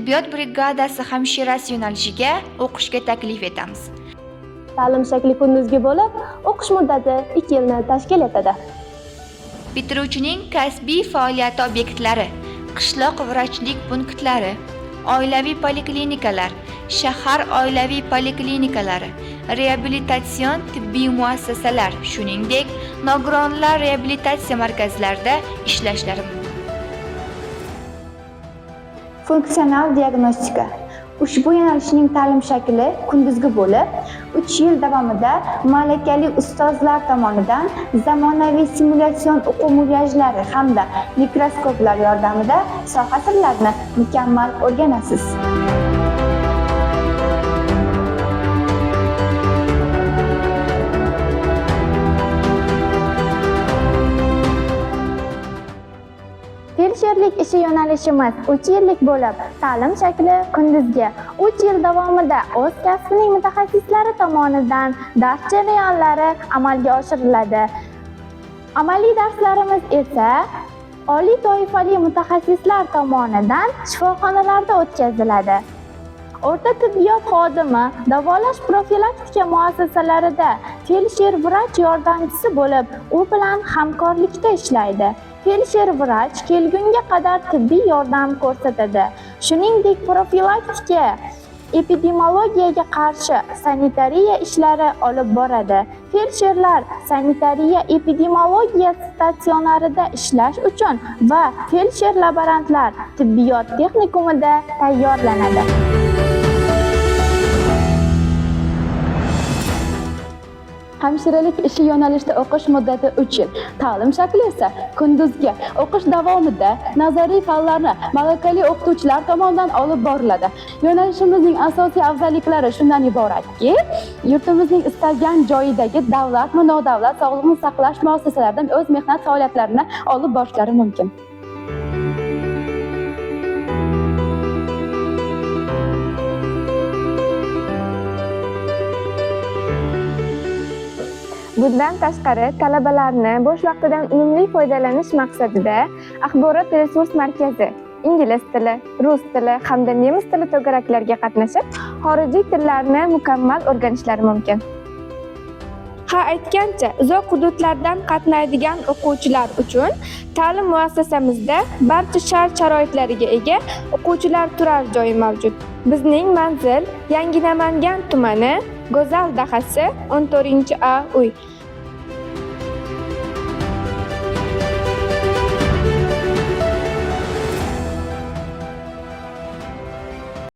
Tibbiyot brigadasi hamshirasi yo'nalishiga o'qishga taklif etamiz. Ta'lim shakli kunduzgi bo'lib, o'qish muddati 2 yilni tashkil etadi. Bitiruvchining kasbiy faoliyati obyektlari: qishloq vrachlik punktlari, oilaviy poliklinikalar, shahar oilaviy poliklinikalari, reabilitatsion tibbiy muassasalar, shuningdek, nogironlar reabilitatsiya markazlarida ishlashlari mumkin. Funksional diagnostika. Ushbu yo'nalishning ta'lim shakli kunduzgi bo'lib, 3 yil davomida malakali ustozlar tomonidan zamonaviy simulyatsion o'quv mulyajlari hamda mikroskoplar yordamida soha sirlarini mukammal o'rganasiz. Feldsherlik ishi yo'nalishimiz 3 yillik bo'lib, ta'lim shakli kunduzgi. 3 yil davomida o'z kasbining mutaxassislari tomonidan dars jarayonlari amalga oshiriladi. Amaliy darslarimiz esa oliy toifali mutaxassislar tomonidan shifoxonalarda o'tkaziladi. O'rta tibbiyot xodimi davolash profilaktika muassasalarida feldsher vrach yordamchisi bo'lib, u bilan hamkorlikda ishlaydi. Feldsher vrach kelgunga qadar tibbiy yordam ko'rsatadi. Shuningdek, profilaktika, epidemiologiyaga qarshi sanitariya ishlari olib boradi. Feldsherlar sanitariya epidemiologiya statsionarida ishlash uchun va feldsher laborantlar tibbiyot texnikumida tayyorlanadi. Hamshiralik ishi yo'nalishida o'qish muddati 3 yil. Ta'lim shakli esa kunduzgi. O'qish davomida nazariy fanlarni malakali o'qituvchilar tomonidan olib boriladi. Yo'nalishimizning asosiy afzalliklari shundan iboratki, yurtimizning istalgan joyidagi davlat va nodavlat sog'liqni saqlash muassasalaridan o'z mehnat faoliyatlarini olib borishlari mumkin. Bundan tashqari, talabalarni bo'sh vaqtidan unumli foydalanish maqsadida axborot resurs markazi ingliz tili, rus tili hamda nemis tili to'garaklariga qatnashib, xorijiy tillarni mukammal o'rganishlari mumkin. Ha, aytgancha, uzoq hududlardan qatnaydigan o'quvchilar uchun ta'lim muassasamizda barcha shart-sharoitlariga ega o'quvchilar turar joyi mavjud. Bizning manzil Yangi Namangan tumani, Go'zal dahasi, 14-A uy.